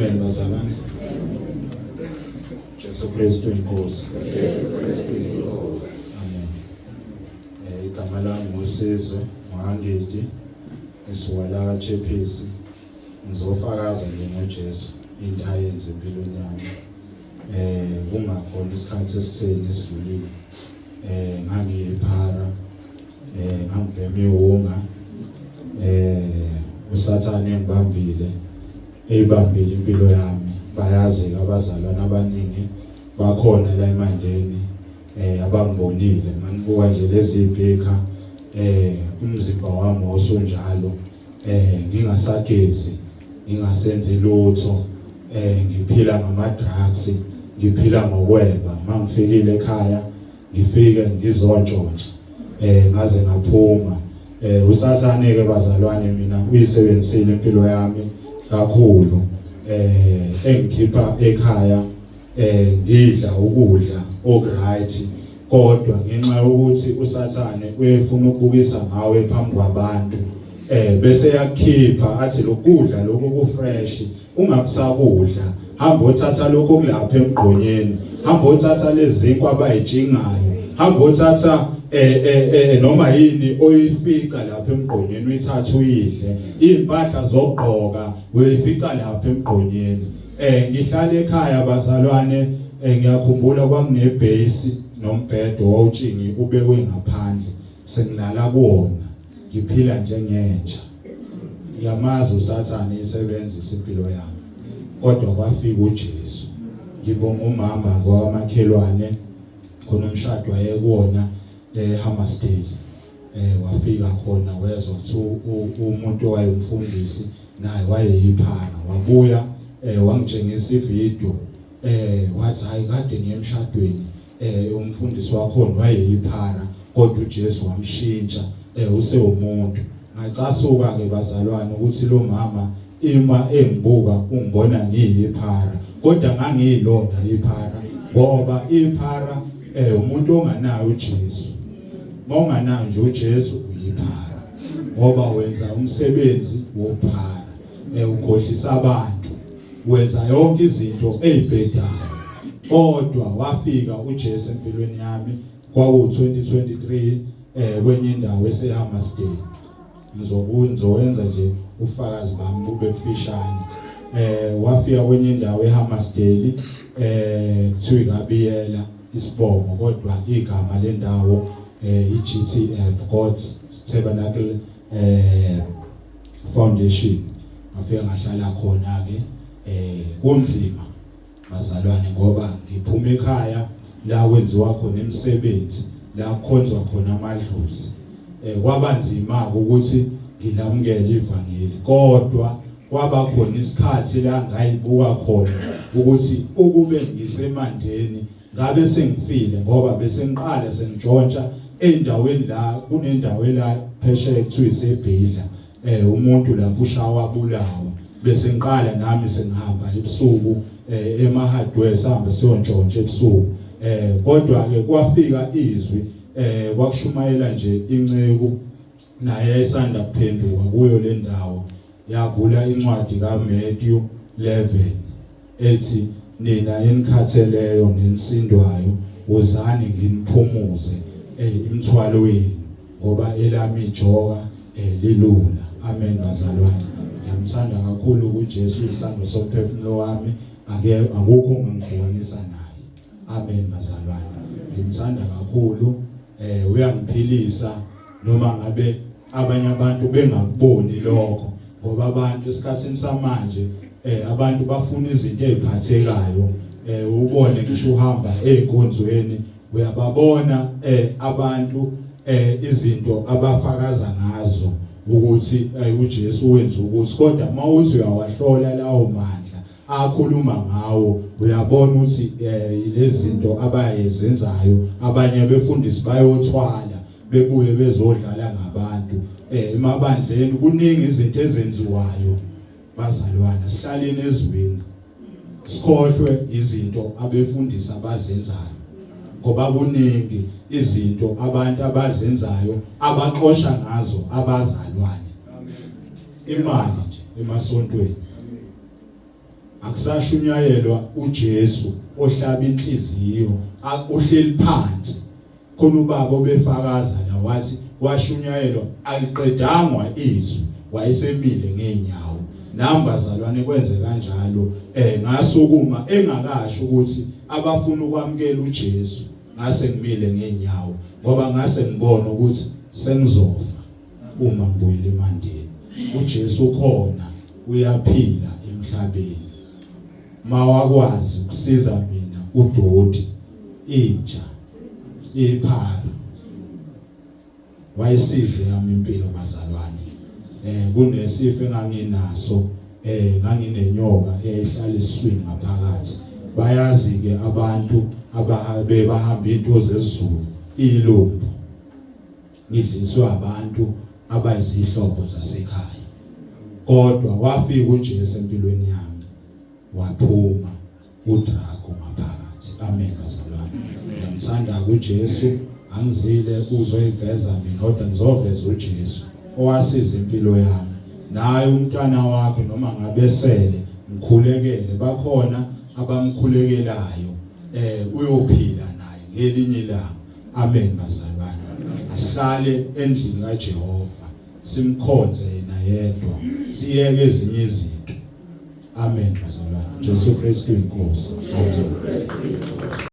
Amen bazalwane. Jesu Kristu inkosi. Jesu Kristu inkosi. Amen. Igama lami nguSizwe Mwangidi ngisuka la kaChephisi ngizofakaza nje ngoJesu into ayenze empilweni yami. Kungakhona isikhathi esitheni esidlulile. Ngangiyiphara ngangibhema iwunga uSathane engibambile eyibambile impilo yami. Bayazi abazalwane abaningi bakhona la eMandeni abangibonile manibuka nje lezi bheka umzimba wami osunjalo ngingasagezi ngingasenzi lutho ngiphila ngama drugs ngiphila ngokweba. Mangifikile ekhaya ngifike ngizontshontsha ngaze ngaphuma. uSathane ke bazalwane mina uyisebenzisile impilo yami kakhulu engikhipha ekhaya ngidla ukudla okuright, kodwa ngenxa yokuthi uSathane uyefuna ukubukisa ngawe phambi kwabantu bese yakhipha athi lokudla lokhu ku fresh ungakusakudla, hamba othatha lokho kulapha emgqonyeni, hamba othatha lezinkwa abayitshingayo, hamba othatha noma yini oyifica lapha emgqonyeni uyithathe uyidle, impahla zokugqoka uyifica lapha emgqonyeni. Ngihlala ekhaya bazalwane, ngiyakhumbula kwakunebase nombhedo wawutshingi ubekwe ngaphandle, sengilala kuwona ngiphila njengenja. Ngiyamazi uSathane isebenzisa impilo yami, kodwa kwafika uJesu. Ngibonga umama kwamakhelwane khona umshado wayekuwona eHammersdale, wafika khona wezwa ukuthi umuntu owayemfundisi naye wayeyiphana, wabuya wangitshengisa ivideo, wathi hayi kade ngiye emshadweni, umfundisi wakhona wayeyiphara kodwa uJesu wamshintsha, usewumuntu. Ngacasuka ke bazalwane ukuthi lo mama ima engibuka ungibona ngiyiphara, kodwa ngangiyilona iphara, ngoba iphara umuntu onganayo uJesu. Mawunganayo nje uJesu uyiphara, ngoba wenza umsebenzi wophara, ukhohlisa abantu, wenza yonke izinto ezibhedayo. Kodwa wafika uJesu empilweni yami kwaku 2023 kwenye indawo eseHammersdale. Ngizowenza nje ufakazi bami bube kufishane. Wafika kwenye indawo eHammersdale, kuthiwa ikabiyela isibongo, kodwa igama lendawo iGTF, God's Tabernacle Foundation. Ngafika ngahlala khona ke. Kunzima bazalwane ngoba ngiphuma ekhaya la kwenziwa khona imisebenzi, la kukhonzwa khona amadlozi. Kwabanzima ukuthi ngilamukele ivangeli, kodwa kwaba khona isikhathi la ngayibuka khona ukuthi ukube ngisemandeni ngabe sengifile, ngoba bese ngiqala sengitshontsha endaweni la kunendawo la phesheya kuthiwa isebhidla, umuntu lapho ushawa bulawa. Bese ngiqala nami sengihamba ebusuku ema hardware sihamba siyontshontsha ebusuku. Kodwa ke kwafika izwi, kwakushumayela nje inceku naye ayisanda kuphenduka kuyo le ndawo, yavula incwadi kaMatthew 11 ethi nina enikhatheleyo nenisindwayo wozani nginiphumuze imithwalo yenu, ngoba elami ijoka lilula. Amen bazalwane. Ngiyamthanda kakhulu uJesu, isando somphefumulo wami, ake akukho ongangihlukanisa naye. Amen bazalwane. Ngimthanda kakhulu, uyangiphilisa noma ngabe abanye abantu bengakuboni lokho, ngoba abantu esikhathini samanje abantu bafuna izinto eziphathekayo. Ubone ngisho uhamba ezinkonzweni uyababona abantu izinto abafakaza ngazo ukuthi uJesu wenza ukuthi, kodwa mawuthi uyawahlola lawo mandla akhuluma ngawo uyabona ukuthi lezi zinto abayezenzayo abanye befundisi bayothwala bebuye bezodlala ngabantu emabandleni. Kuningi izinto ezenziwayo bazalwane, sihlaleni ezweni sikhohlwe izinto abefundisi abazenzayo, ngoba kuningi izinto abantu abazenzayo abaxosha ngazo abazalwane. Imali nje emasontweni. Akusashunyayelwa uJesu ohlaba inhliziyo uhleli phansi. Khona ubaba obefakaza la wathi washunyayelwa aliqedangwa izwi wayesemile ngeenyawo. Nami bazalwane kwenze kanjalo ngasukuma engakasho ukuthi abafuna ukwamukela uJesu ngase ngimile ngeenyawo ngoba ngase ngibona ukuthi sengizofa uma ngibuyele emandeni. uJesu ukhona uyaphila emhlabeni. Mawakwazi ukusiza mina udoti inja iphara wayesize yami impilo bazalwane. Kunesifo enganginaso, nganginenyoka eyayihlala esiswini ngaphakathi. Bayazi ke abantu ababe bahamba into zezulu ilumbo ngidliswa abantu abayizihlobo zasekhaya. Kodwa wafika uJesu empilweni yami waphuma udrago ngaphakathi. Amen bazalwane. Ngiyamthanda uJesu, angizile uzoyiveza mina kodwa ngizoveza uJesu owasiza impilo yami. Naye umntwana wakho noma ngabesele ngikhulekele, bakhona abamkhulekelayo uyophila naye ngelinye ilanga. Amen bazalwane. Asihlale endlini kaJehova simkhonze yena yedwa, siyeke ezinye izinto. Amen bazalwane. Jesu Kristu inkosi. Jesu Kristu inkosi.